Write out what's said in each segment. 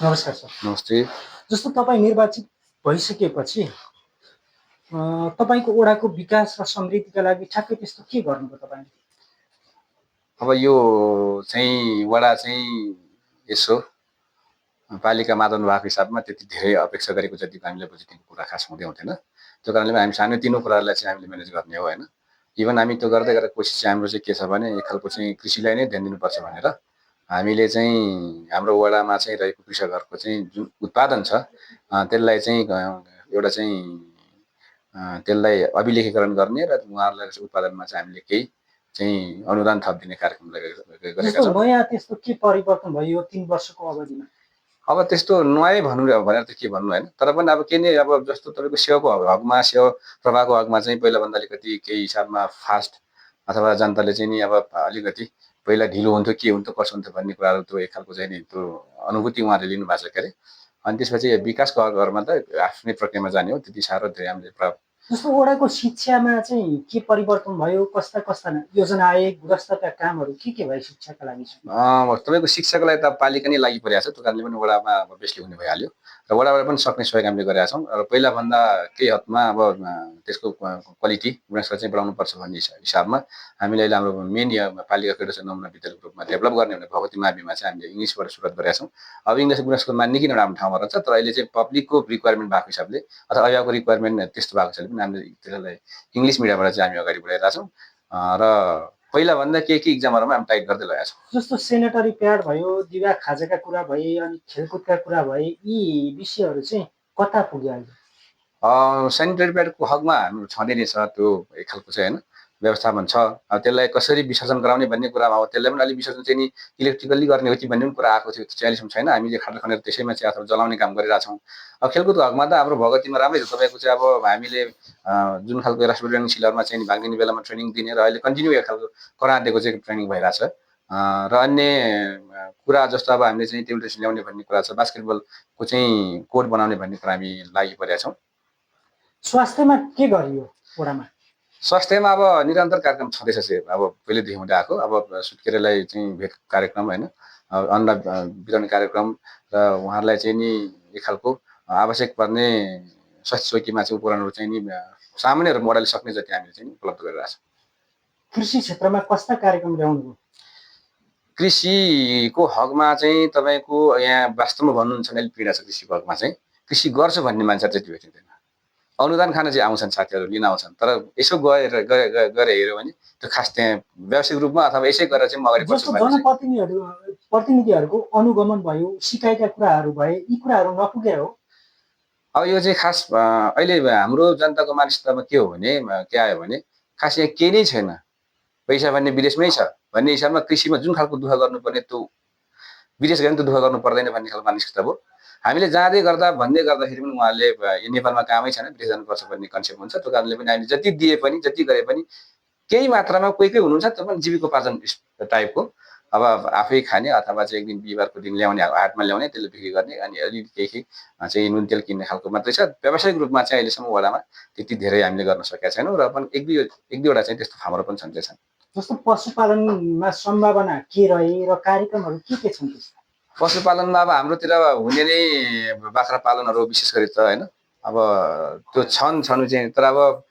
नमस्कार सर। नमस्ते। जस्तो तपाईँ निर्वाचित भइसकेपछि तपाईँको वडाको विकास र समृद्धिका लागि ठ्याक्कै त्यस्तो के गर्नुभयो तपाईँले? अब यो चाहिँ वडा चाहिँ यसो पालिका मादन भएको हिसाबमा त्यति धेरै अपेक्षा गरेको जतिको हामीले बुझेको कुरा खास हुँदै हुँदैन। त्यो कारणले हामी सानोतिनो कुराहरूलाई चाहिँ हामीले म्यानेज गर्ने हो होइन। इभन हामी त्यो गर्दै गरेर कोसिस चाहिँ हाम्रो चाहिँ के छ भने एक खालको चाहिँ कृषिलाई नै ध्यान दिनुपर्छ भनेर हामीले चाहिँ हाम्रो वडामा चाहिँ रहेको कृषकहरूको चाहिँ जुन उत्पादन छ त्यसलाई चाहिँ एउटा चाहिँ त्यसलाई अभिलेखीकरण गर्ने र उहाँहरूलाई उत्पादनमा चाहिँ हामीले केही चाहिँ अनुदान थप दिने कार्यक्रम गरेका जस्तो छौँ। नयाँ त्यस्तो के परिवर्तन भयो यो 3 वर्षको अवधिमा? अब त्यस्तो नयाँ भन्नु भनेर त के भन्नु होइन, तर पनि अब के नै अब जस्तो तपाईँको सेवाको हकमा सेवा प्रवाहको हकमा चाहिँ पहिलाभन्दा अलिकति केही हिसाबमा फास्ट अथवा जनताले चाहिँ नि अब अलिकति पहिला ढिलो हुन्थ्यो के हुन्थ्यो कसो हुन्थ्यो भन्ने कुराहरू त्यो एक खालको चाहिँ नि त्यो अनुभूति उहाँहरूले लिनुभएको छ के अरे। अनि त्यसपछि विकासको हकहरूमा त आफ्नै प्रक्रियामा जाने हो, त्यति साह्रो धेरै हामीले जस्तो वडाको शिक्षामा चाहिँ के परिवर्तन भयो? कस्ता कस्ता योजना आए? गुणस्तरका कामहरू के भयो शिक्षाका लागि? तपाईँको शिक्षाको लागि त पालिका नै लागि परेको छ, त्यो कारणले पनि वडामा बेसली हुने भइहाल्यो र वडाबाट पनि सक्ने सहयोग हामीले गरेका छौँ र पहिलाभन्दा केही हदमा अब त्यसको क्वालिटी गुणस्तर चाहिँ बढाउनुपर्छ भन्ने हिसाबमा हामीले अहिले हाम्रो मेन पालिका क्रीडा नमुना विद्यालयको रूपमा डेभलप गर्ने भने भगवती माविमा चाहिँ हामीले इङ्ग्लिसबाट सुरुवात गरेका छौँ। अब इङ्ग्लिस गुणस्तर मान्ने किन राम्रो ठाउँमा रहन्छ, तर अहिले चाहिँ पब्लिकको रिक्वायरमेन्ट भएको हिसाबले अथवा अभिभावकको रिक्वायरमेन्ट त्यस्तो भएको हिसाबले पनि हामीले त्यसलाई इङ्ग्लिस मिडियमबाट चाहिँ हामी अगाडि बढाइरहेका छौँ र पहिलाभन्दा के इक्जामहरूमा हामी टाइट गर्दै लगाएको छौँ। जस्तो सेनेटरी प्याड भयो, दिवा खाजाका कुरा भए अनि खेलकुदका कुरा भए, यी विषयहरू चाहिँ कता पुग्यो अहिले? सेनिटरी प्याडको हकमा हाम्रो छँदै नै छ, त्यो एक खालको चाहिँ होइन व्यवस्थापन छ। अब त्यसलाई कसरी विसर्जन गराउने भन्ने कुरामा अब त्यसलाई पनि अलिक विसर्जन चाहिँ नि इलेक्ट्रिकल्ली गर्ने हो कि भन्ने पनि कुरा आएको थियो, त्यो चाहिँ अहिलेसम्म छैन। हामीले खाटा खनेर त्यसैमा चाहिँ अथवा जलाउने काम गरिरहेको छौँ। अब खेलकुदको हकमा त हाम्रो भगवतीमा राम्रै छ, तपाईँको चाहिँ अब हामीले जुन खालको राष्ट्रपति सिलरमा चाहिँ भाग लिने बेलामा ट्रेनिङ दिने र अहिले कन्टिन्यू एक खालको कराटेको चाहिँ ट्रेनिङ भइरहेछ र अन्य कुरा जस्तो अब हामीले चाहिँ टेबल टेनिस ल्याउने भन्ने कुरा छ, बास्केटबलको चाहिँ कोर्ट बनाउने भन्ने कुरा हामी लागि परेका छौँ। स्वास्थ्यमा के गरियो वडामा? स्वास्थ्यमा अब निरन्तर कार्यक्रम छँदैछ चाहिँ अब पहिलेदेखि हुँदै आएको। अब सुत्केरीलाई चाहिँ भेट कार्यक्रम होइन, अन्न वितरण कार्यक्रम र उहाँहरूलाई चाहिँ नि एक खालको आवश्यक पर्ने स्वास्थ्य चौकीमा चाहिँ उपकरणहरू चाहिँ नि सामान्य मोडलले सक्ने जति हामीले चाहिँ उपलब्ध गरिरहेको छौँ। कृषि क्षेत्रमा कस्ता कार्यक्रम ल्याउनुभयो? कृषिको हकमा चाहिँ तपाईँको यहाँ वास्तवमा भन्नुहुन्छ भने अलिक पीडा छ कृषिको हकमा चाहिँ। कृषि गर्छु भन्ने मान्छेहरू त्यति भेटिँदैन। अनुदान खान चाहिँ आउँछन् साथीहरू, लिन आउँछन्, तर यसो गएर हेऱ्यो भने त्यो खास त्यहाँ व्यावसायिक रूपमा अथवा यसै गरेर चाहिँ म अगाडि बढ्छु जस्तो भन्ने प्रतिनिधिहरूको अनुगमन भयो, सिकाइका कुराहरू भए, यी कुराहरू नपुगे हो? अब यो चाहिँ खास अहिले हाम्रो जनताको मानसिकतामा के हो भने के आयो भने खास यहाँ केही नै छैन, पैसा भन्ने विदेशमै छ भन्ने हिसाबमा कृषिमा जुन खालको दुःख गर्नुपर्ने त्यो विदेश गएर त दुःख गर्नु पर्दैन भन्ने खालको मानसिकता हो। हामीले जाँदै गर्दा भन्दै गर्दाखेरि पनि उहाँहरूले नेपालमा कामै छैन विदेश जानुपर्छ भन्ने कन्सेप्ट हुन्छ। त्यो कारणले पनि हामीले जति दिए पनि जति गरे पनि केही मात्रामा कोही हुनुहुन्छ त्यो पनि जीविकोपार्जन टाइपको, अब आफै खाने अथवा चाहिँ एक दिन बिहिबारको दिन ल्याउने हाटमा ल्याउने त्यसले बिक्री गर्ने अनि अलिअलि केही चाहिँ नुन तेल किन्ने खालको मात्रै छ। व्यावसायिक रूपमा चाहिँ अहिलेसम्म वडामा त्यति धेरै हामीले गर्न सकेका छैनौँ र पनि एक दुईवटा चाहिँ त्यस्तो ठाउँहरू पनि छन् छन्। जस्तो पशुपालनमा सम्भावना के रहे र कार्यक्रमहरू के छन् त्यस्ता? पशुपालनमा अब हाम्रोतिर हुने नै बाख्रा पालनहरू विशेष गरी त होइन, अब त्यो छन् चाहिँ, तर अब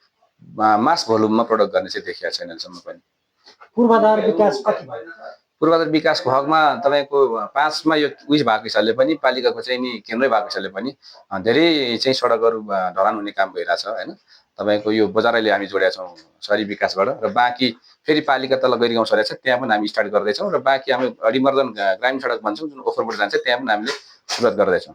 मास भोल्युममा प्रडक्ट गर्ने चाहिँ देखिएको छैन अहिलेसम्म पनि। पूर्वाधार विकास कति भयो? पूर्वाधार विकासको हकमा तपाईँको 5मा यो उइस भएको हिसाबले पनि पालिकाको चाहिँ नि केन्द्रै भएको हिसाबले पनि धेरै चाहिँ सडकहरू ढलान हुने काम भइरहेछ होइन। तपाईँको यो बजारैले हामी जोडेका छौँ सहरी विकासबाट र बाँकी फेरि पालिका तल गैरी गाउँ सडक छ त्यहाँ पनि हामी स्टार्ट गर्दैछौँ र बाँकी हामी हरिमर्दन ग्रामीण सडक भन्छौँ जुन ओखरबाट जान्छ त्यहाँ पनि हामीले सुरुवात गर्दैछौँ।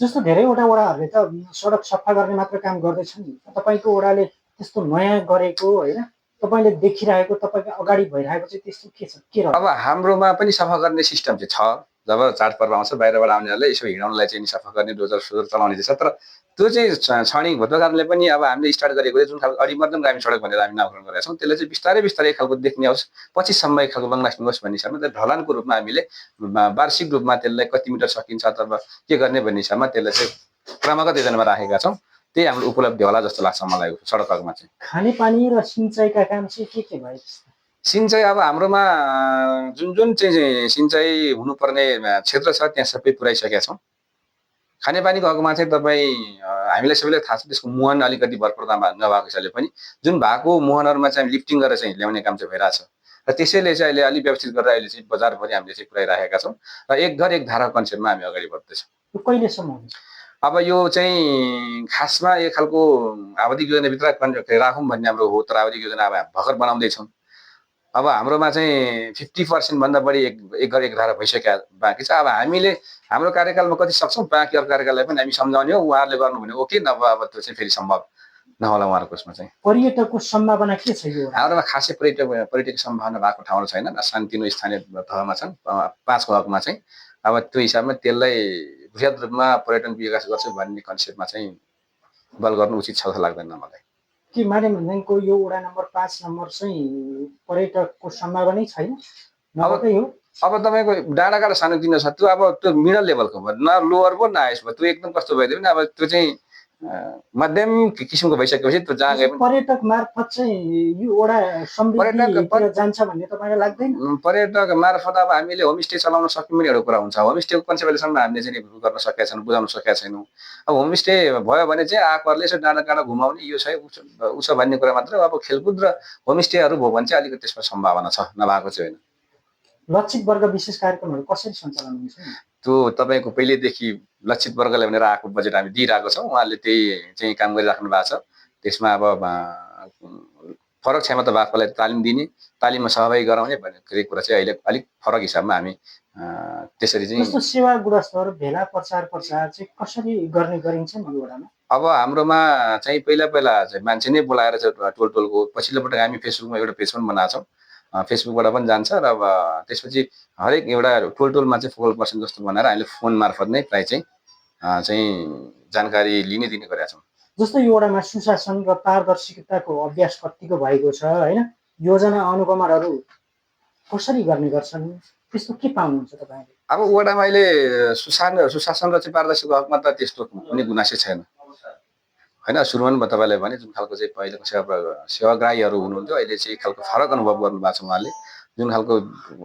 जस्तो धेरैवटा वडाहरूले त सडक सफा गर्ने मात्र काम गर्दैछन्, तपाईँको वडाले त्यस्तो नयाँ गरेको होइन, तपाईँले देखिरहेको तपाईँको अगाडि भइरहेको चाहिँ त्यस्तो के छ के रह्यो? अब हाम्रोमा पनि सफा गर्ने सिस्टम चाहिँ छ। जब चाडपर्व आउँछ बाहिरबाट आउनेहरूलाई यसो हिँडाउनलाई चाहिँ सफा गर्ने डोजर सोजर चलाउने चाहिँ छ, तर त्यो चाहिँ क्षणिक भएको कारणले पनि अब हामीले स्टार्ट गरेको जुन खालको हरिमर्दन ग्रामीण सडक भनेर हामी नामकरण गरेका छौँ त्यसले चाहिँ बिस्तारै बिस्तारै एक खालको देख्ने होस् 25सम्म एक खालको लङ लास्टिङ होस् भन्ने हिसाबमा त्यो ढलानको रूपमा हामीले वार्षिक रूपमा त्यसलाई कति मिटर सकिन्छ अथवा के गर्ने भन्ने हिसाबमा त्यसलाई चाहिँ क्रमागत योजनामा राखेका छौँ। त्यही हाम्रो उपलब्धि होला जस्तो लाग्छ मलाई सडक हकमा चाहिँ। खानेपानी र सिँचाइका काम चाहिँ के भयो? सिँचाइ अब हाम्रोमा जुन चाहिँ सिँचाइ हुनुपर्ने क्षेत्र छ त्यहाँ सबै पुऱ्याइसकेका छौँ। खानेपानीको हकमा चाहिँ तपाईँ हामीलाई सबैलाई थाहा छ त्यसको मुहान अलिकति भरपर्दा नभएको हिसाबले पनि जुन भएको मुहानहरूमा चाहिँ लिफ्टिङ गरेर चाहिँ ल्याउने काम चाहिँ भइरहेछ र त्यसैले चाहिँ अहिले अलिक व्यवस्थित गरेर अहिले चाहिँ बजारभरि हामीले चाहिँ पुऱ्याइराखेका छौँ र एक घर एक धारा कन्सेप्टमा हामी अगाडि बढ्दैछौँ। यो कहिलेसम्म हुन्छ? अब यो चाहिँ खासमा एक खालको आवधिक योजनाभित्र राखौँ भन्ने हाम्रो हो, तर आवधिक योजना अब भर्खर बनाउँदैछौँ। अब हाम्रोमा चाहिँ 50% भन्दा बढी एक घर एक धारा भइसक्यो बाँकी छ। अब हामीले हाम्रो कार्यकालमा कति सक्छौँ बाँकी अरू कार्यकाललाई पनि हामी सम्झाउने हो, उहाँहरूले गर्नु भने ओके, नभए अब त्यो चाहिँ फेरि सम्भव नहोला उहाँहरूको उसमा चाहिँ। पर्यटकको सम्भावना के छ यो? हाम्रोमा खासै पर्यटक सम्भावना भएको ठाउँहरू छैन, सानोतिनो स्थानीय तहमा छन् 5 हकमा चाहिँ। अब त्यो हिसाबमा त्यसलाई बृहत रूपमा पर्यटन विकास गर्छु भन्ने कन्सेप्टमा चाहिँ बल गर्नु उचित छ जस्तो लाग्दैन मलाई। के माने भन्ज्याङको यो वडा नम्बर 5 नम्बर चाहिँ पर्यटकको सम्भावनै छैन? नभएकै हो? अब तपाईँको डाँडाकाँडा सानोतिनो छ, त्यो अब त्यो मिडल लेभलको भयो, न लोवर भयो न हाइस्ट भयो, त्यो एकदम कस्तो भइदियो भने अब त्यो चाहिँ मध्यम किसिमको भइसकेपछि त्यो जहाँ गए पनि पर्यटक मार्फत चाहिँ यो वडा समृद्धितिर जान्छ भन्ने तपाईँलाई लाग्दैन? पर्यटक मार्फत अब हामीले होमस्टे चलाउन सक्यौँ भने एउटा कुरा हुन्छ। होमस्टेको कन्सेप्ट अहिलेसम्म हामीले चाहिँ गर्न सकेका छैनौँ, बुझाउन सकेका छैनौँ। अब होमस्टे भयो भने चाहिँ आएकोहरूले यसो डाँडाकाँडा घुमाउने यो छ उ छ भन्ने कुरा मात्र। अब खेलकुद र होमस्टेहरू भयो भने चाहिँ अलिकति त्यसमा सम्भावना छ, नभएको चाहिँ होइन। लक्षित वर्ग विशेष कार्यक्रमहरू कसरी सञ्चालन हुन्छ? त्यो तपाईँको पहिलेदेखि लक्षित वर्गलाई भनेर आएको बजेट हामी दिइरहेको छौँ, उहाँहरूले त्यही चाहिँ काम गरिराख्नु भएको छ। त्यसमा अब फरक क्षमता भएकोलाई तालिम दिने, तालिममा सहभागी गराउने भन्ने कुरा चाहिँ अहिले अलिक फरक हिसाबमा हामी त्यसरी चाहिँ। जस्तो सेवा गुणस्तर भेला प्रचार चाहिँ कसरी गर्ने गरिन्छ नि यो वडामा? अब हाम्रोमा चाहिँ पहिला चाहिँ मान्छे नै बोलाएर चाहिँ टोलको पछिल्लो पटक हामी फेसबुकमा एउटा पेज पनि बनाएको छौँ, फेसबुकबाट पनि जान्छ र अब त्यसपछि हरेक एउटा टोलमा चाहिँ फोकल पर्सन जस्तो बनाएर हामीले फोन मार्फत नै प्रायः चाहिँ जानकारी दिने गरेका छौँ। जस्तो यो वडामा सुशासन र पारदर्शिताको अभ्यास कतिको भएको छ होइन? योजना अनुगमनहरू कसरी गर्ने गर्छन्? त्यस्तो के पाउनुहुन्छ तपाईँले? अब वडामा अहिले सुशासन र चाहिँ पारदर्शिताको हकमा त त्यस्तो कुनै गुनासै छैन होइन। सुरुमा पनि तपाईँलाई भने जुन खालको चाहिँ पहिलेको सेवाग्राहीहरू हुनुहुन्थ्यो, अहिले चाहिँ एक खालको फरक अनुभव गर्नुभएको छ उहाँले। जुन खालको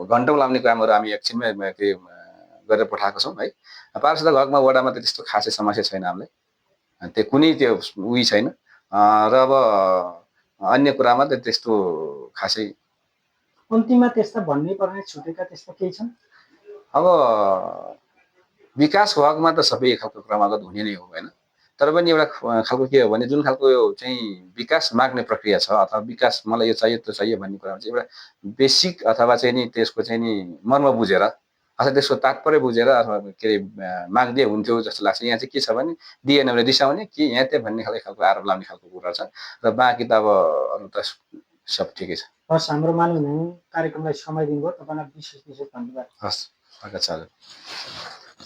घन्टौँ लाउने कामहरू हामी एकछिनमै गरेर पठाएको छौँ है। पारदर्शिताको हकमा वडामा त त्यस्तो खासै समस्या छैन हामीलाई, त्यो कुनै त्यो उही छैन। र अब अन्य कुरामा त त्यस्तो खासै अन्तिममा त्यस्ता भन्नै पर्ने छुटेका त्यस्ता केही छन्? अब विकासको हकमा त सबै एक खालको क्रमागत हुने नै हो होइन, तर पनि एउटा खालको के हो भने जुन खालको चाहिँ विकास माग्ने प्रक्रिया छ अथवा विकास मलाई यो चाहियो त्यो चाहियो भन्ने कुरामा चाहिँ एउटा बेसिक अथवा चाहिँ नि त्यसको चाहिँ नि मर्म बुझेर अथवा त्यसको तात्पर्य बुझेर अथवा के अरे माग्दै हुन्थ्यो जस्तो लाग्छ। यहाँ चाहिँ के छ भने दिएन भने रिसाउने कि यहाँ त्यहाँ भन्ने खालको आरोप लाउने खालको कुरा छ र बाँकी त अब अरू त सब ठिकै छ। हस्, हाम्रो मानव कार्यक्रमलाई समय दिनुभयो, तपाईँलाई विशेष धन्यवाद। हस्, अच्छा,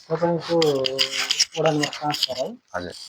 तपाईँको वडा नम्बर 5 है? हजुर।